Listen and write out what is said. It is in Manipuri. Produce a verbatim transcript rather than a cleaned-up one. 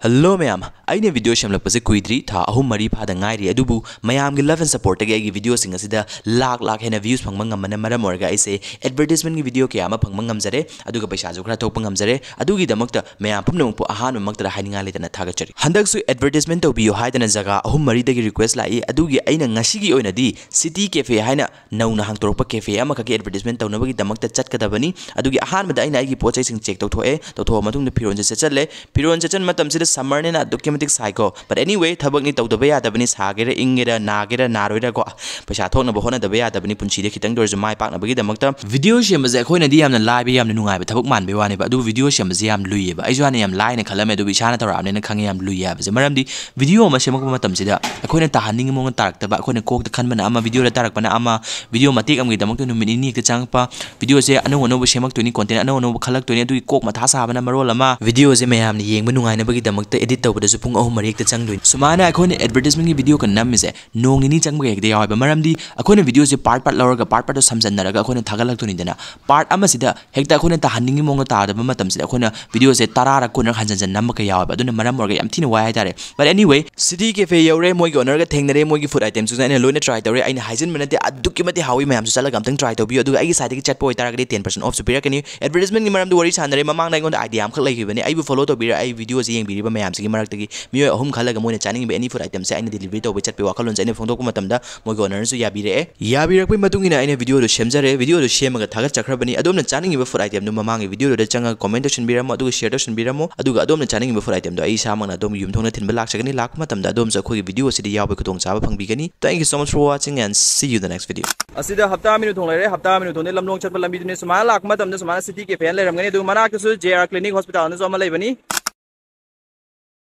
Hello ꯃꯌꯥꯝ, ꯑꯩꯅ video ꯁꯦꯝꯂꯛꯄꯁꯦ ꯀꯨꯏꯗ꯭ꯔꯤ, ꯊꯥ ꯑꯍꯨꯝ ꯃꯔꯤ ꯐꯥꯗ ꯉꯥꯏꯔꯤ, ꯑꯗꯨꯕꯨ ꯃꯌꯥꯝꯒꯤ love and supportꯇꯒꯤ ꯑꯩꯒꯤ videoꯁꯤꯡ ꯑꯁꯤꯗ ꯂꯥꯛ ꯂꯥꯛ ꯍꯦꯟꯅ views ꯐꯪꯕ ꯉꯝꯕꯅ ꯃꯔꯝ ꯑꯣꯏꯔꯒ ꯑꯩꯁꯦ advertisementꯀꯤ video ꯀꯌꯥ ꯑꯃ ꯐꯪꯕ ꯉꯝꯖꯔꯦ, ꯑꯗꯨꯒ ꯄꯩꯁꯥꯁꯨ ꯈꯔ ꯊꯣꯛꯄ ꯉꯝꯖꯔꯦ꯫ ꯑꯗꯨꯒꯤꯗꯃꯛꯇ ꯃꯌꯥꯝ ꯄꯨꯝꯅꯃꯛꯄꯨ ꯑꯍꯥꯟꯕꯃꯛꯇꯗ ꯍꯥꯏꯅꯤꯡꯉꯥꯏ ꯂꯩꯇꯅ ꯊꯥꯒꯠꯆꯔꯤ꯫ ꯍꯟꯗꯛꯁꯨ advertisement ꯇꯧꯕꯤꯌꯨ ꯍꯥꯏꯗꯅ ꯖꯒꯥ ꯑꯍꯨꯝ ꯃꯔꯤꯗꯒꯤ request ꯂꯥꯛꯏ, ꯑꯗꯨꯒꯤ ꯑꯩꯅ ꯉꯁꯤꯒꯤ ꯑꯣꯏꯅꯗꯤ City Cafe ꯍꯥꯏꯅ ꯅꯧꯅ ꯍꯥꯡꯗꯣꯔꯛꯄ cafe ꯑꯃꯈꯛꯀꯤ advertisement ꯇꯧꯅꯕꯒꯤꯗꯃꯛꯇ ꯆꯠꯀꯗꯕꯅꯤ꯫ ꯑꯗꯨꯒꯤ ꯑꯍꯥꯟꯕꯗ ꯑꯩꯅ ꯑꯩꯒꯤ ꯄꯣꯠ ꯆꯩꯁꯤꯡ check ꯇꯧꯊꯣꯛꯑꯦ, ꯇꯧꯊꯣꯛꯑ ꯃꯇꯨꯡꯗ ꯐꯤꯔꯣꯟꯁꯦ ꯆꯠꯆꯜꯂꯦ꯫ ꯐꯤꯔꯣꯟ ꯆꯠꯆꯟ ꯃꯇꯝꯁꯤꯗ summerꯅꯤꯅ ꯑꯗꯨꯛꯀꯤ ꯃꯇꯤꯛ ꯁꯥꯏꯀꯣ, but anyway, ꯊꯕꯛꯅꯤ, ꯇꯧꯗꯕ ꯌꯥꯗꯕꯅꯤ, ꯁꯥꯒꯦꯔꯥ ꯏꯪꯒꯦꯔꯥ ꯅꯥꯒꯦꯔꯥ ꯅꯥꯔꯣꯏꯔꯥꯀꯣ, ꯄꯩꯁꯥ ꯊꯣꯛꯅꯕ ꯍꯣꯠꯅꯗꯕ ꯌꯥꯗꯕꯅꯤ ꯄꯨꯟꯁꯤꯗ ꯈꯤꯇꯪꯗ ꯑꯣꯏꯔꯁꯨ ꯃꯥꯏ ꯄꯥꯛꯅꯕꯒꯤꯗꯃꯛꯇ꯫ Video ꯁꯦꯝꯕꯁꯦ ꯑꯩꯈꯣꯏꯅꯗꯤ ꯌꯥꯝꯅ ꯂꯥꯏꯕ, ꯌꯥꯝꯅ ꯅꯨꯡꯉꯥꯏꯕ ꯊꯕꯛ ꯃꯥꯟꯕꯩ ꯋꯥꯅꯦꯕ, ꯑꯗꯨꯕꯨ video ꯁꯦꯝꯕꯁꯦ ꯌꯥꯝ ꯂꯨꯏꯌꯦꯕ꯫ ꯑꯩꯁꯨ ꯍꯥꯟꯅ ꯌꯥꯝ ꯂꯥꯏꯅ ꯈꯜꯂꯝꯃꯦ, ꯑꯗꯨꯕꯨ ꯏꯁꯥꯅ ꯇꯧꯔꯛꯑꯕꯅꯤꯅ ꯈꯪꯉꯦ ꯌꯥꯝ ꯂꯨꯏ ꯍꯥꯏꯕꯁꯦ꯫ ꯃꯔꯝꯗꯤ video ꯑꯃ ꯁꯦꯝꯃꯛꯄ ꯃꯇꯝꯁꯤꯗ ꯑꯩꯈꯣꯏꯅ ꯇꯥꯍꯟꯅꯤꯡꯉꯤ ꯃꯑꯣꯡꯗ ꯇꯥꯔꯛꯇꯕ, ꯑꯩꯈꯣꯏꯅ ꯀꯣꯛꯇ ꯈꯟꯕꯅ ꯑꯃ, videoꯗ ꯇꯥꯔꯛꯄꯅ ꯑꯃ, video ꯃꯇꯦꯛ ꯑꯃꯒꯤꯗꯃꯛꯇ ꯅꯨꯃꯤꯠ ꯅꯤꯅꯤ ꯍꯦꯛꯇ ꯆꯪꯉꯛꯄ, videoꯁꯦ ꯑꯅꯧ ꯑꯅꯧꯕ ꯁꯦꯝꯃꯛꯇꯣꯏꯅꯤ, content ꯑꯅꯧ ꯑꯅꯧꯕ ꯈꯜꯂꯛꯇꯣꯏꯅꯤ, ꯑꯗꯨꯒꯤ ꯀꯣꯛ ꯃꯊꯥ ꯁꯥꯕꯅ ꯃꯔꯣꯜ ꯑꯃ꯫ Videoꯁꯦ ꯃꯌꯥꯝꯅ ꯌꯦꯡꯕ ꯅꯨꯡꯉꯥꯏꯅꯕꯒꯤꯗꯃꯛꯇ edit ꯇꯧꯕꯗꯁꯨ ꯄꯨꯡ ꯑꯍꯨꯝ ꯃꯔꯤ ꯍꯦꯛꯇ ꯆꯪꯗꯣꯏꯅꯤ꯫ ꯁꯨꯃꯥꯏꯅ ꯑꯩꯈꯣꯏꯅ advertisementꯀꯤ videoꯒ ꯅꯝꯃꯤꯁꯦ ꯅꯣꯡ ꯅꯤꯅꯤ ꯆꯪꯕꯒ ꯍꯦꯛꯇ ꯌꯥꯎꯋꯦꯕ, ꯃꯔꯝꯗꯤ ꯑꯩꯈꯣꯏꯅ videoꯁꯦ part part ꯂꯧꯔꯒ part partꯇꯣ ꯁꯝꯖꯟꯅꯔꯒ ꯑꯩꯈꯣꯏꯅ ꯊꯥꯒꯠꯂꯛꯇꯣꯏꯅꯤꯗꯅ꯫ Part ꯑꯃꯁꯤꯗ ꯍꯦꯛꯇ ꯑꯩꯈꯣꯏꯅ ꯇꯥꯍꯟꯅꯤꯡꯉꯤ ꯃꯑꯣꯡꯗ ꯇꯥꯗꯕ ꯃꯇꯝꯁꯤꯗ ꯑꯩꯈꯣꯏꯅ videoꯁꯦ ꯇꯔꯥꯔꯛ ꯀꯨꯟꯔꯛ ꯍꯟꯖꯟ ꯍꯟꯖꯟ ꯅꯝꯕꯒ ꯌꯥꯎꯋꯦꯕ, ꯑꯗꯨꯅ ꯃꯔꯝ ꯑꯣꯏꯔꯒ ꯌꯥꯝ ꯊꯤꯅ ꯋꯥꯏ ꯍꯥꯏꯇꯥꯔꯦ꯫ But anyway, City Cafe ꯌꯧꯔꯦ, ꯃꯣꯏꯒꯤ ownerꯒ ꯊꯦꯡꯅꯔꯦ, ꯃꯣꯏꯒꯤ food itemꯁꯤꯡꯁꯦ ꯑꯩꯅ ꯂꯣꯏꯅ try ꯇꯧꯔꯦ꯫ ꯑꯩꯅ ꯍꯥꯏꯖꯤꯟꯕ ꯅꯠꯇꯦ, ꯑꯗꯨꯛꯀꯤ ꯃꯇꯤꯛ ꯍꯥꯎꯏ, ꯃꯌꯥꯝꯁꯨ ꯆꯠꯂꯒ ꯑꯝꯇꯪ try ꯇꯧꯕꯤꯌꯨ, ꯑꯗꯨꯒ ꯑꯩꯒꯤ sideꯇꯒꯤ ꯆꯠꯄ ꯑꯣꯏꯇꯥꯔꯒꯗꯤ ten percent offꯁꯨ ꯄꯤꯔꯛꯀꯅꯤ꯫ Advertisementꯀꯤ ꯃꯔꯝꯗ ꯋꯥꯔꯤ ꯁꯥꯟꯅꯔꯦ, ꯃꯃꯥꯡꯗ ꯑꯩꯉꯣꯟꯗ idea ꯑꯃꯈꯛ ꯂꯩꯈꯤꯕꯅꯦ, ꯑꯩꯕꯨ follow ꯇꯧꯕꯤꯔ, ꯑꯩ videoꯁꯦ ꯌꯦꯡꯕꯤꯔꯤꯕ ꯃꯌꯥꯝꯁꯤꯒꯤ ꯃꯔꯛꯇꯒꯤ ꯃꯤꯑꯣꯏ ꯑꯍꯨꯝ ꯈꯜꯂꯒ ꯃꯣꯏꯅ ꯆꯥꯅꯤꯡꯉꯤꯕ any food itemꯁꯦ ꯑꯩꯅ delivery ꯇꯧꯕꯩ ꯆꯠꯄꯒꯤ ꯋꯥꯈꯜꯂꯣꯟꯁꯦ ꯑꯩꯅ ꯐꯣꯡꯗꯣꯛꯄ ꯃꯇꯝꯗ ꯃꯣꯏꯒꯤ ownerꯅꯁꯨ ꯌꯥꯕꯤꯔꯛꯑꯦ꯫ ꯌꯥꯕꯤꯔꯛꯄꯒꯤ ꯃꯇꯨꯡ ꯏꯟꯅ ꯑꯩꯅ videoꯗꯣ ꯁꯦꯝꯖꯔꯦ, videoꯗꯣ ꯁꯦꯝꯃꯒ ꯊꯥꯒꯠꯆꯈ꯭ꯔꯕꯅꯤ꯫ ꯑꯗꯣꯝꯅ ꯆꯥꯅꯤꯡꯉꯤꯕ food itemꯗꯨ ꯃꯃꯥꯡꯒꯤ videoꯗꯨꯗ ꯆꯪꯉꯒ comment ꯇꯧꯁꯤꯟꯕꯤꯔꯝꯃꯣ, ꯑꯗꯨꯒ share ꯇꯧꯁꯤꯟꯕꯤꯔꯝꯃꯣ, ꯑꯗꯨꯒ ꯑꯗꯣꯝꯅ ꯆꯥꯅꯤꯡꯉꯤꯕ food itemꯗꯣ ꯑꯩ ꯏꯁꯥꯃꯛꯅ ꯑꯗꯣꯝꯒꯤ ꯌꯨꯝꯊꯣꯡꯗ ꯊꯤꯟꯕ ꯂꯥꯛꯆꯒꯅꯤ꯫ ꯂꯥꯛꯄ ꯃꯇꯝꯗ ꯑꯗꯣꯝꯁꯨ ꯑꯩꯈꯣꯏꯒꯤ video ꯑꯁꯤꯗ ꯌꯥꯎꯕꯒꯤ ꯈꯨꯗꯣꯡꯆꯥꯕ ꯐꯪꯕꯤꯒꯅꯤ꯫ Thank you so much for watching and see you in the next video. ꯑꯁꯤꯗ ꯍꯞꯇꯥ ꯃꯤꯅꯨ ꯊꯣꯡ ꯂꯩꯔꯦ꯫ ꯍꯞꯇꯥ ꯃꯤꯅꯨ ꯊꯣꯡꯗꯤ ꯂꯝꯂꯣꯡ ꯆꯠꯄ ꯂꯝꯕꯤꯗꯨꯅꯤ꯫ ꯁꯨꯃꯥꯏꯅ ꯂꯥꯛꯄ ꯃꯇꯝꯗ ꯁꯨꯃꯥꯏꯅ City Cafe ꯍꯥꯏꯅ ꯂꯩꯔꯝꯒꯅꯤ꯫ ꯑꯗꯨꯒ ꯃꯅꯥꯛꯇꯁꯨ J R Clinic Hospitalꯅꯁꯨ ꯑꯃ ꯂꯩꯕꯅꯤ꯫